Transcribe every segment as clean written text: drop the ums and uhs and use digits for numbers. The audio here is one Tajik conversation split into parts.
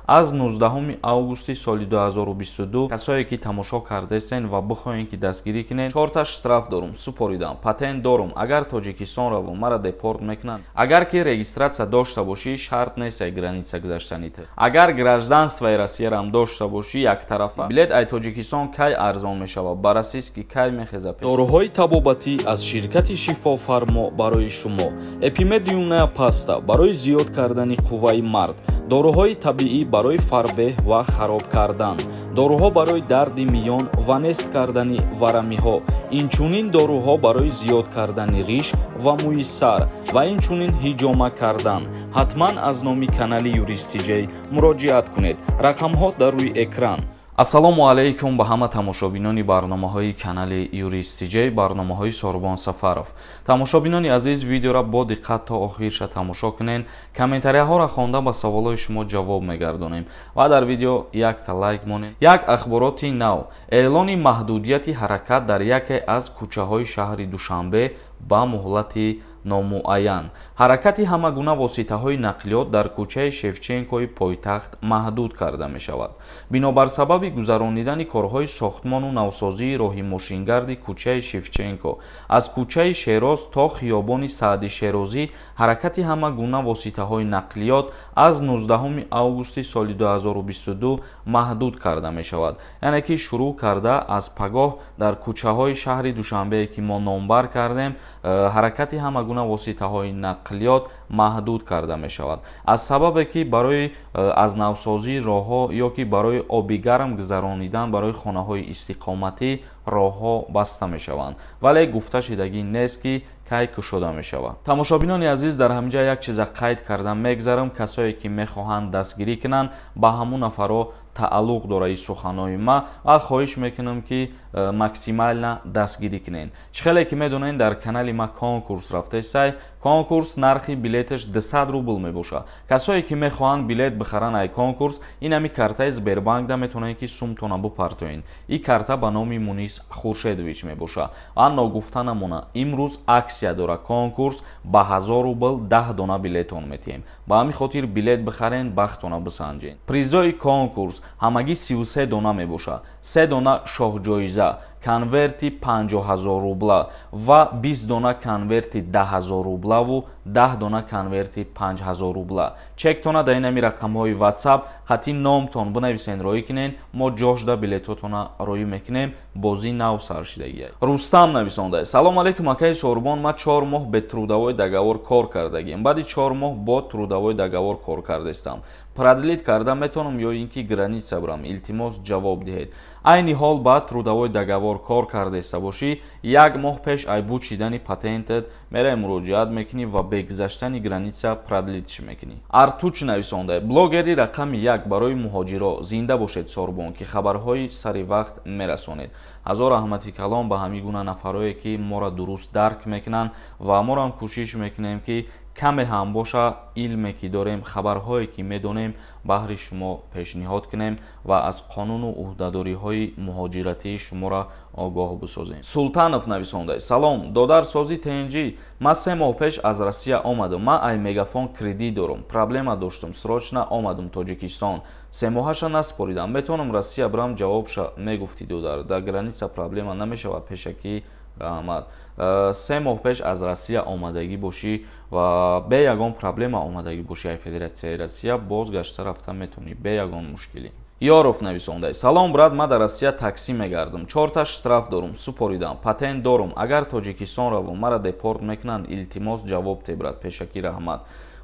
Аз 19 августи соли 2022 касое ки тамошо кардаестен ва бихоҳем ки дастгирӣ кунед, чорта штраф дорум, супоридам, патент дорум. Агар Тоҷикистон равам, мара депорт мекунанд. Агар ки регистрация дошта бошӣ, шарт нест ай граница гузаштани ту. Агар гражданствои Россиярам дошта бошӣ, яктарафа. Билет ай Тоҷикистон кай арзон мешавад? Ба российский кай мехеза? Доруҳои табобатӣ аз ширкати Шифофармо барои шумо. Эпимедиумная паста барои зиёд кардани қувваи мард, доруҳои табиӣ барои фарбеҳ ва хароб кардан, доруҳо барои дарди миён ва нест кардани варамиҳо, инчунин доруҳо барои зиёд кардани риш ва мӯи сар ва инчунин ҳиҷома кардан. Ҳатман аз номи канали Юристиҷей муроҷиат кунед. Рақамҳо дар рӯи экран. Ассалому алайкум ба ҳама тамошобинони барномаҳои канали Юристиҷей, барномаҳои Сорбон Сафаров. Тамошобинони азиз, видеоро бо диққат то охирша тамошо кунед. Комментарияҳоро хонда ба саволҳои шумо ҷавоб мегардонем ва дар видео якта лайк монед. Як ахбороти нав: эълони маҳдудияти ҳаракат дар яке аз кӯчаҳои шаҳри Душанбе ба муҳлати номуайян. Ҳаракати ҳама гуна воситаҳои нақлиёт дар кӯчаи Шевченкои пойтахт маҳдуд карда мешавад. Бинобар сабаби гузаронидани корҳои сохтмону навсозии роҳи мошингарди кӯчаи Шевченко аз кӯчаи Шероз то хиёбони Саъди Шерозӣ ҳаракати ҳама гуна воситаҳои нақлиёт аз 19 августи соли 2022 маҳдуд карда мешавад. Яъне ки шурӯъ карда аз пагоҳ дар кӯчаҳои шаҳри Душанбе, ки мо номбар кардем, ҳаракати ҳама гуна воситаҳои нақлиёт маҳдуд карда мешавад. Аз сабабе ки барои аз навсозии роҳҳо ё ки барои оби гарм гузаронидан барои хонаҳои истиқоматӣ роҳҳо баста мешаванд, вале гуфта шидагӣ нест ки кай кушода мешавад. Тамошобинони азиз, дар ҳаминҷа як чиза қайд карда мегзарам. Касое ки мехоҳанд дастгирӣ кунанд, ба ҳамун нафарҳо тааллуқ дора ин суханои ма ва хоҳиш мекунам ки максимально дастгирӣ кунед. Чӣ хеле ки медонед, дар канали ма конкурс рафтесай. Конкурс нархи билеташ 200 рубл мебошад. Касое ки мехоҳанд билет бихаранд ай конкурс, ин ҳами картаи Сбербанкда метавонед ки сумтона бупартоед. Ин карта ба номи Мунис Хуршедович мебошад. Ва ногуфта намона, имрӯз аксия дора конкурс, ба 1000 рубл 10 дона билетон метиҳем. Ба ҳамин хотир билет бихарен, бахтона бисанҷед. Призои конкурс ҳамагӣ 33 дона мебошад. 3 дона шоҳҷоиза, конверти 50 000 рубла ва 20 дона конверти 10 000 рублаву 10 дона конверти 5000 рубла. Чектона дар инами рақамҳои WhatsApp хати номтон бинависен, роӣ кунен, мо ҷошда билетотона роӣ мекунем. Бозӣ нав сар шидагия. Рустам нависонда: салом алейкум, акаи Сорбон, ман 4 моҳ бе трудовой договор кор кардагием, баъди 4 моҳ бо трудовой договор кор кардастам. Продлить карда метавонам ё ин ки граница бурам? Илтимос, ҷавоб диҳед. Айни ҳол ба трудовой договор кор кардаиста бошӣ, як моҳ пеш ай буд шидани патентат мерай муроҷиат мекунӣ ва бе гузаштани граница продлить мекунӣ. Артуч нависонда: блогери рақами як барои муҳоҷиро, зинда бошед, Сорбон, ки хабарҳои сари вақт мерасонед. Ҳазор раҳмати калом ба ҳамин гуна нафарое ки моро дуруст дарк мекунанд ва морам кӯшиш мекунем ки каме ҳам боша илме ки дорем, хабарҳое ки медонем, баҳри шумо пешниҳод кунем ва аз қонуну ӯҳдадориҳои муҳоҷиратии шуморо огоҳ бисозем. Султанов нависонда: салом, додар, сози тенҷӣ. Ман 3 моҳ пеш аз Россия омадам. Ман ай Мегафон кредит дорам, проблема доштум, срочно омадум Тоҷикистон, 3 моҳаша насупоридам. Метавонам Россия бирам? Ҷавобша мегуфтӣ, додар. Дар граница проблема намешавад? Пешакӣ раҳмат. 3 моҳ пеш аз Россия омадагӣ бошӣ ва бе ягон проблема омадагӣ бошӣ ай Федератсияи Россия, боз гашта рафта метавонӣ бе ягон мушкилӣ. Ёров нависонда: салом, брат, ман дар Россия таксӣ мегардам, чорта штраф дорум, супоридам, патент дорум. Агар Тоҷикистон равам, мара депорт мекунанд? Илтимос, ҷавоб те, брат. Пешакӣ раҳмат.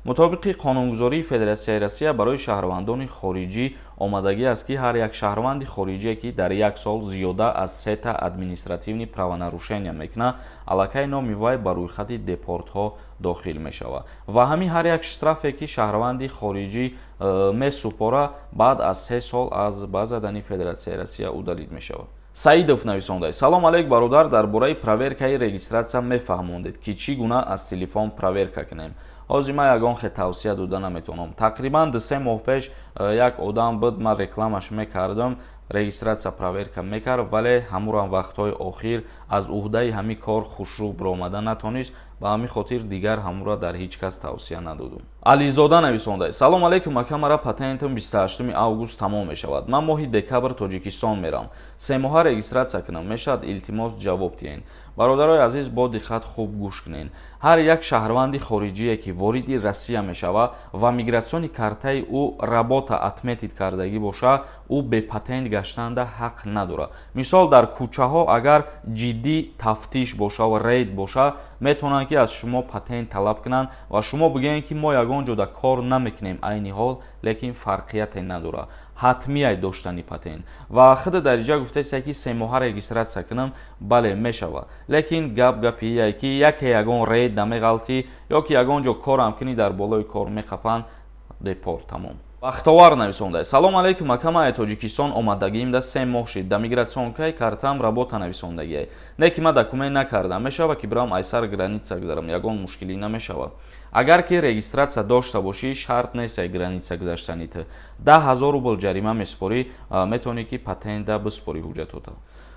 Мутобиқи қонунгузории Федератсияи Россия барои шаҳрвандони хориҷӣ омадагӣ аст, ки ҳар як шаҳрванди хориҷие ки дар як сол зиёда аз сета административный правонарушения мекунад, аллакай номи вай ба рӯйхати депортҳо дохил мешавад. Ва ҳамин ҳар як штрафе ки шаҳрванди хориҷӣ месупора, баъд аз 3 сол аз ба задани Федератсияи Россия удалить мешавад. Саидов нависонда: салом алейк, бародар, дар бораи проверкаи регистрация мефаҳмондед, ки чӣ гуна аз телефон проверка кунем? Ҳозир ман ягон хе тавсия дода наметавонам. Тақрибан 2-3 моҳ пеш як одам буд, ман рекламаш мекардам, регистрация проверка мекард, вале ҳамурам вақтҳои охир Аз уҳдаи ҳамин кор хушрӯ биромада натонист. Ба ҳамин хотир дигар ҳамура дар ҳеҷ кас тавсия надодум. Ализода нависонда: салом алейкум ака, мара патентам 28 август тамом мешавад. Ман моҳи декабр Тоҷикистон мерам. 3 моҳа регистрация кунам мешавад? Илтимос, ҷавоб диҳен. Бародарои азиз, бо диққат хуб гӯш кунед. Ҳар як шаҳрванди хориҷие, ки вориди Россия мешавад ва миграционный картаи ӯ работа отметить кардагӣ боша, ӯ бепатент гаштанда ҳақ надорад. Мисол, дар кӯчаҳо агар ҷиддӣ тафтиш боша ва рейд боша, метавонанд, ки аз шумо патент талаб кунанд ва шумо бигӯед, ки мо ягон ҷода кор намекунем айни ҳол, лекин фарқияте надорад ҳатмияй доштани патент. Ва худ дар иҷа гуфтаеста, ки 3 моҳа регистрация кунам. Бале, мешавад, лекин гап гапие, ки яке ягон рейд намеғалтӣ ё ки ягон ҷо корам кунӣ, дар болои кор меқапанд, депорт, тамом. Бахтовар нависонда: салом алейкум ака, ман Тоҷикистон омадагиим да 3 моҳ шид. Да миграционкаи картам работа нависондагиай, не ки ман документ накардам. Мешава, ки бирам айсар граница гузарам? Ягон мушкилӣ намешавад. Агар ки регистрация дошта бошӣ, шарт нест ай граница гузаштани ту. 10 000 рубл ҷарима месупорӣ, метавонӣ, ки патента биспорӣ ҳуҷҷатота.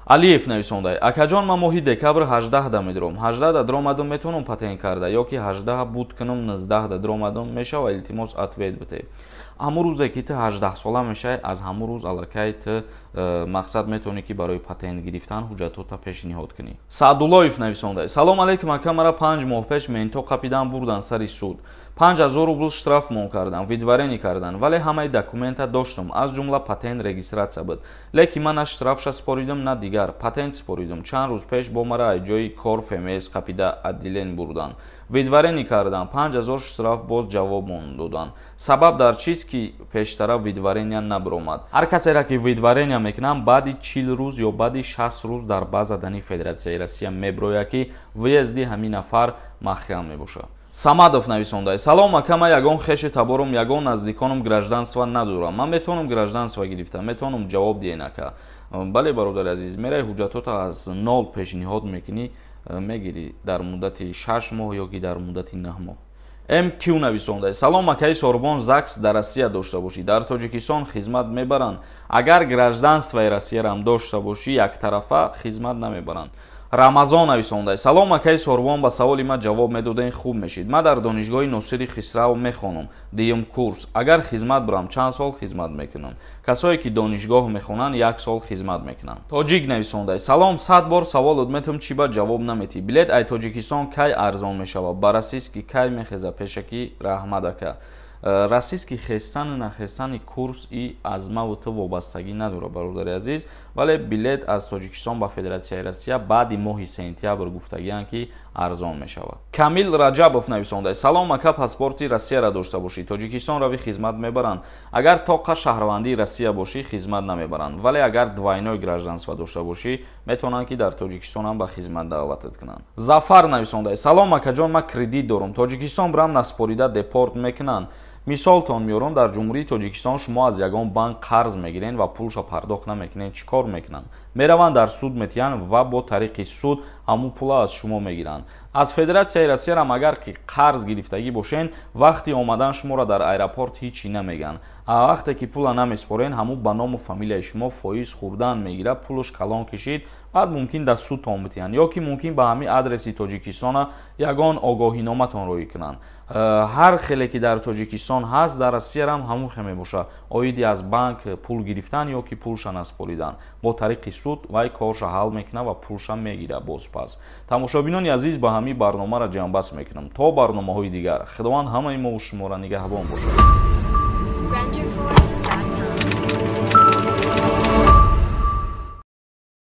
Алиев нависонда: акаҷон, ман моҳи декабр 18-да медуром. 18-да дуромадум, метавонам патент карда ё ки 18 буд кунам, 19-да дуромадум мешава? Илтимос, ответ бите. Ҳамун рӯзе ки ту 18 сола мешавӣ, аз ҳамун рӯз аллакай ту мақсад метавонӣ, ки барои патент гирифтан ҳуҷҷатота пешниҳод кунӣ. Саъдуллоев нависонда: салом алейкум ака, мара 5 моҳ пеш менто қапидан, бурдан сари суд, 5000 рубл штраф мон кардан, выдворение кардан, вале ҳамаи документа доштум, аз ҷумла патент, регистрация буд, лекин ман на штрафша споридум, на дигар патент споридум. Чанд рӯз пеш бо мара аз ҷои кор ФМС қапида, отделение бурдан, выдворение кардан, 5000 штраф боз ҷавоб мон додан. Сабаб дар чист, ки пештара выдворение набиромад? Ҳар касеро, ки выдворение мекунанд, баъди 40 рӯз ё баъди 60 рӯз дар база данных Федератсияи Россия мебирояд, ки въезди ҳамин нафар маҳкам мебошад. Самадов нависонда: салом ака, ман ягон хеши таборум, ягон наздиконум гражданство надорам. Ман метавонам гражданство гирифта? Метавонам? Ҷавоб диҳен, ака. Бале, бародари азиз, мераи, ҳуҷҷатота аз нол пешниҳод мекунӣ, мегирӣ дар муддати 6 моҳ ё ки дар муддати 9 моҳ. МQ нависонда: салом акаи Сорбон, ЗАГС дар Россия дошта бошӣ, дар Тоҷикистон хизмат мебаранд? Агар гражданствои Россиярам дошта бошӣ, яктарафа хизмат намебаранд. Рамазон нависонда: салом акаи Сорбон, ба саволи ман ҷавоб медодем, хуб мешид. Ман дар донишгоҳи Носири Хисрав мехонам, дуюм курс. Агар хизмат бурам, чанд сол хизмат мекунам? Касое, ки донишгоҳ мехонанд, як сол хизмат мекунанд. Тоҷик нависонда: салом, 100 бор саволот метам, чӣ ба ҷавоб наметӣ? Билет ай Тоҷикистон кай арзон мешавад? Ба российский кай мехеза? Пешакӣ раҳмат, ака. Российский хестану нахестани курс и аз маву ту вобастагӣ надорад, бародари азиз, вале билет аз Тоҷикистон ба Федератсияи Россия баъди моҳи сентябр гуфтагианд, ки арзон мешавад. Камил Раҷабов нависонда: салом ака, паспорти Россияро дошта бошӣ, Тоҷикистон рави, хизмат мебаранд? Агар тоқа шаҳрвандии Россия бошӣ, хизмат намебаранд, вале агар двойной гражданство дошта бошӣ, метавонанд, ки дар Тоҷикистонам ба хизмат даъватат кунанд. Зафар нависонда: салом акаҷон, ман кредит дорум, Тоҷикистон бирам, наспорида депорт мекунанд? Мисолтон меорам: дар Ҷумҳурии Тоҷикистон шумо аз ягон банк қарз мегиред ва пулша пардохт намекунед, чӣ кор мекунанд? Мераванд, дар суд метиҳанд ва бо тариқи суд ҳамун пула аз шумо мегиранд. Аз Федератсияи Россиярам агар ки қарз гирифтагӣ бошен, вақти омадан шуморо дар аэропорт ҳичи намегӯянд. Вақте ки пула намеспорен, ҳамун ба ному фамилияи шумо фоиз хӯрдан мегирад. Пулуш калон кишид, баъд мумкин дар судтон битиҳанд ё ки мумкин ба ҳамин адреси Тоҷикистона ягон огоҳиноматон роӣ кунанд. Ҳар хеле ки дар Тоҷикистон ҳаст, дар Россиярам ҳамун хел мебошад. Оиди аз банк пул гирифтан ё ки пулша наспоридан, бо тариқи суд вай корша ҳал мекунад ва пулша мегирад бозпас. Тамошобинони азиз, ба ҳамин барномаро ҷамъбаст мекунам. То барномаҳои дигар, Худованд ҳамаи мову шуморо нигаҳбон бошад. Renderforest.com.